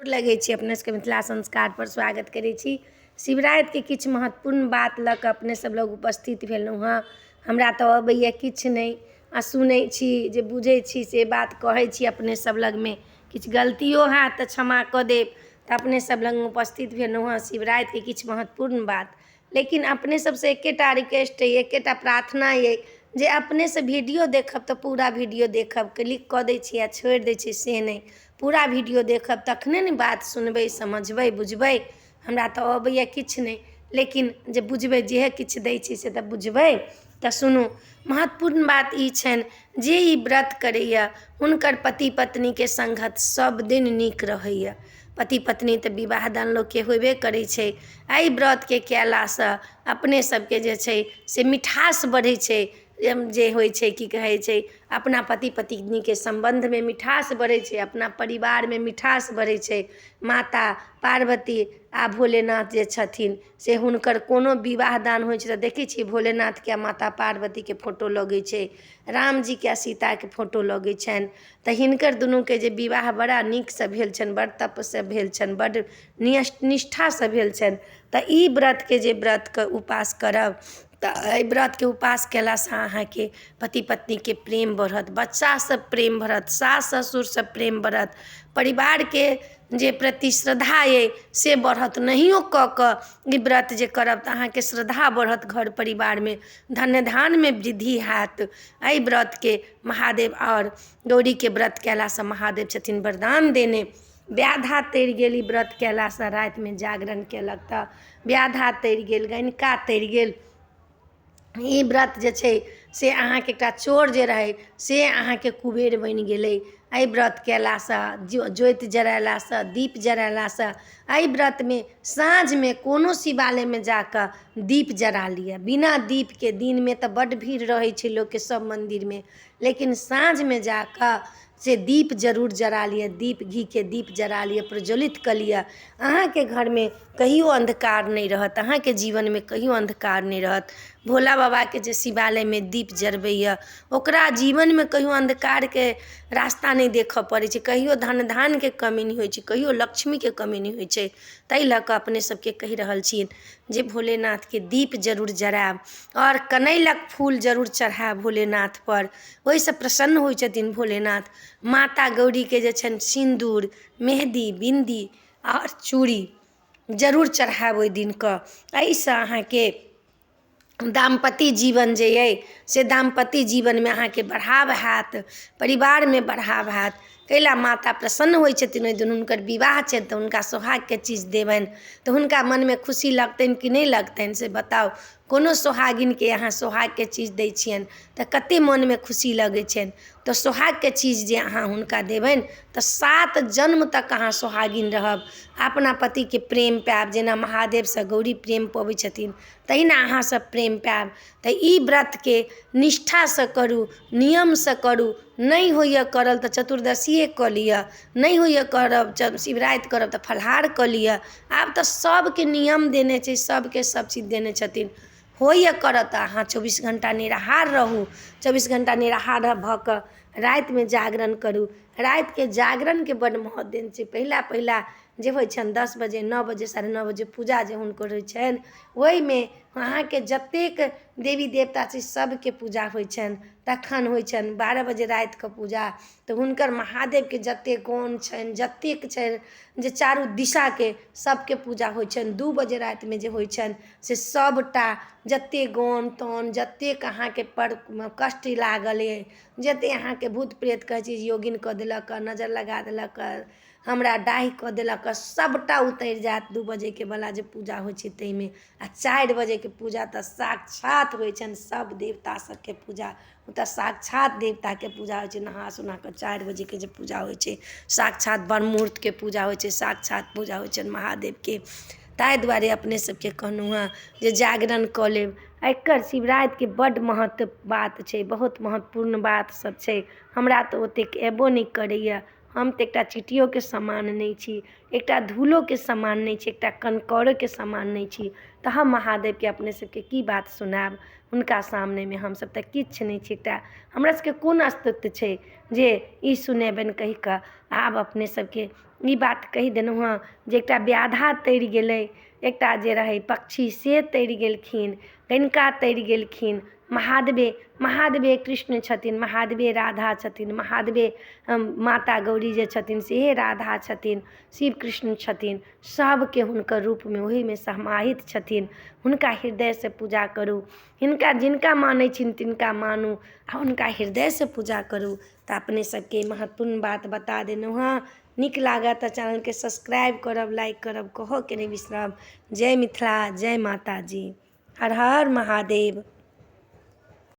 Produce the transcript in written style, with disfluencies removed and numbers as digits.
लगै छी। अपने सबके मिथिला संस्कारपर स्वागत करै छी। शिवरातिके किछु महत्वपूर्ण बात लऽ कऽ अपने सब लग उपस्थित भेलहुँ हँ। हमरा तऽ अबैए किछु नहि, आ सुनै छी, जे बुझै छी से बात कहै छी अपने सब लगमे। किछु गलतियो हैत तऽ क्षमा कऽ देब। तऽ अपने सब लगमे उपस्थित भेलहुँ हँ शिवरातिके किछु महत्वपूर्ण बात। लेकिन अपने सबसँ एकेटा रिक्वेस्ट अइ, एकेटा प्रार्थना अइ जे अपनेसँ वीडियो देखब तऽ पूरा वीडियो देखब। क्लिक कऽ दै छियै आ छोड़ि दै छियै, से नहि। पूरा वीडियो देखब तखने ने बात सुनबै, समझबै, बुझबै। हमरा तऽ अबैए किछु नहि, लेकिन जे बुझबै, जेहे किछु दै छै से तऽ बुझबै। तऽ सुनू, महत्वपूर्ण बात ई छनि जे ई व्रत करैए हुनकर पति पत्नीके सङ्गत सब दिन नीक रहैए। पति पत्नी तऽ विवाह दान लोकके होबे करै छै। एहि व्रतके कयलासँ अपने सबके जे छै से मिठास बढ़ै छै। जे होइ छै, की कहै छै, अपना पति पत्नीके सम्बन्धमे मिठास बढ़ै छै, अपना परिवारमे मिठास बढ़ै छै। माता पार्वती आ भोलेनाथ जे छथिन से हुनकर कोनो विवाह दान होइ छै तऽ देखै छियै भोलेनाथके आ माता पार्वतीके फोटो लगै छै, रामजीके आ सीताके फोटो लगै छनि। तऽ हिनकर दुनूके जे विवाह बड़ा नीकसँ भेल छनि, बड़ तपसँ भेल छनि, बड्ड निष्ठासँ भेल छनि। तऽ ई व्रतके जे व्रतके उपास करब तऽ एहि व्रतके उपास कयलासँ अहाँके पति पत्नीके प्रेम बढ़त, बच्चासँ प्रेम बढ़त, सास ससुरसँ प्रेम बढ़त, परिवारके जे प्रति श्रद्धा अइ से बढ़त। नहियो कऽ कऽ ई व्रत जे करब तऽ अहाँके श्रद्धा बढ़त, घर परिवारमे धन धान्यमे वृद्धि हैत। एहि व्रतके महादेव आओर गौरीके व्रत कयलासँ महादेव छथिन वरदान देने। व्याधा तरि गेल ई व्रत कयलासँ, रातिमे जागरण कयलक तऽ व्याधा तरि गेल, गणिका तरि गेल। ई व्रत जे छै से अहाँके एकटा चोर जे रहै से अहाँके कुबेर बनि गेलै एहि व्रत कयलासँ, ज्योति जरेलासँ, दीप जरेलासँ। एहि व्रतमे साँझमे कोनो शिवालयमे जा कऽ दीप जरा लिअ बिना दीपके। दिनमे तऽ बड्ड भीड़ रहै छै लोकके सभ मन्दिरमे, लेकिन साँझमे जा कऽ से दीप जरूर जरा लिअ, दीप, घीके दीप जरा लिअ, प्रज्वलित कऽ लिअ। अहाँके घरमे कहियो अन्धकार नहि रहत, अहाँके जीवनमे कहियो अन्धकार नहि रहत। भोला बाबाके जे शिवालयमे दीप जरबैए ओकरा जीवनमे कहियो अन्धकारके रास्ता नहि देखय पड़ै छै, कहियो धन धान्यके कमी नहि होइ छै, कहियो लक्ष्मीके कमी नहि होइ छै। ताहि लऽ कऽ अपने सबके कहि रहल छी जे भोलेनाथके दीप जरूर जरायब आओर कनैलक फूल जरूर चढ़ायब भोलेनाथपर, ओहिसँ प्रसन्न होइ छथिन भोलेनाथ। माता गौरीके जे छनि सिन्दूर, मेहदी, बिन्दी आओर चूड़ी जरूर चढ़ायब ओहि दिनके। एहिसँ अहाँके दाम्पत्य जीवन जे अइ से दाम्पत्य जीवनमे अहाँके बढ़ाव हैत, परिवारमे बढ़ाव हैत। कैला माता प्रसन्न होइ छथिन। ओहि दिन हुनकर विवाह छनि तऽ हुनका सोहागके चीज देबनि तऽ हुनका मनमे खुशी लगतनि कि नहि लगतनि, से बताउ। कोनो सोहागिनके अहाँ सोहागके चीज दै छियनि तऽ कतेक मनमे खुशी लगै छनि। तऽ सोहागके चीज जे अहाँ हुनका देबनि तऽ सात जन्म तक अहाँ सोहागिन रहब, अपना पतिके प्रेम पायब। जेना महादेवसँ गौरी प्रेम पबै छथिन तहिना अहाँसभ प्रेम पायब। तऽ ई व्रतके निष्ठासँ करू, नियमसँ करू। नहि होइए करल तऽ चतुर्दशिए कऽ लिअ, नहि होइए करब शिवराति करब तऽ फलाहार कऽ लिअ। आब तऽ सभके नियम देने छै, सभके सभचीज देने छथिन। होइए करत तऽ अहाँ 24 घण्टा निराहार रहू, 24 घण्टा निराहार भऽ कऽ रातिमे जागरण करू। रातिके जागरणके बड्ड महत्व देने छै। पहिला पहिला जे होइ छनि 10 बजे, 9 बजे, 9:30 बजे पूजा जे हुनकर होइ छनि, ओहिमे अहाँके जतेक देवी देवता छै सभके पूजा होइ छनि। तखन होइ छनि 12 बजे रातिके पूजा, तऽ हुनकर महादेवके जतेक गण छनि, जतेक छनि जे चारू दिशाके, सभके पूजा होइ छनि। 2 बजे रातिमे जे होइ छनि से सभटा जतेक गण तण, जतेक अहाँके पर कष्ट लागल अइ, जतेक अहाँके भूत प्रेत कहै छै योगिन कऽ देलक, नजरि लगा देलक, हमरा डाहि कऽ देलक, सभटा उतरि जायत 2 बजेके बला जे पूजा होइ छै ताहिमे। आ 4 बजेके पूजा तऽ साक्षात होइ छनि सभ देवता सभके पूजा। ओ तऽ साक्षात देवताके पूजा होइ छै। नहा सुना कऽ 4 बजेके जे पूजा होइ छै, साक्षात ब्रह्म मुहूर्तके पूजा होइ छै, साक्षात पूजा होइ छनि महादेवके। ताहि दुआरे अपने सबके कहलहुँ हँ जे जागरण कऽ लेब। एकर शिवरातिके बड्ड महत्व बात छै, बहुत महत्वपूर्ण बात सब छै। हमरा तऽ ओतेक अयबो नहि करैए, हम तऽ एकटा चीटियोके समान नहि छी, एकटा धूलोके समान नहि छी, एकटा कनकौरोके समान नहि छी, तऽ हम महादेवके अपने सबके की बात सुनायब। हुनका सामनेमे हमसब तऽ किछु नहि छी। एकटा हमरा सबके कोन अस्तित्व छै जे ई सुनेबनि कहिकऽ? आब अपने सबके ई बात कहि देलहुँ हँ जे एकटा व्याधा तरि गेलै, एकटा जे रहै पक्षी से तरि गेलखिन, कनिका तरि गेलखिन। महादेवे, महादेवे कृष्ण छथिन, महादेवे राधा छथिन, महादेवे माता गौरी जे छथिन से राधा छथिन, शिव कृष्ण छथिन, सबके हुनकर रूपमे ओहिमे समाहित छथिन। हुनका हृदयसँ पूजा करू। हिनका जिनका मानै छियनि तिनका मानू आओर हुनका हृदयसँ पूजा करू। तऽ अपने सबके महत्वपूर्ण बात बता देलहुँ हँ। नीक लागत तऽ चैनलके सब्सक्राइब करब, लाइक करब, कहऽके नहि बिसरब। जय मिथिला, जय माताजी, हर हर महादेव।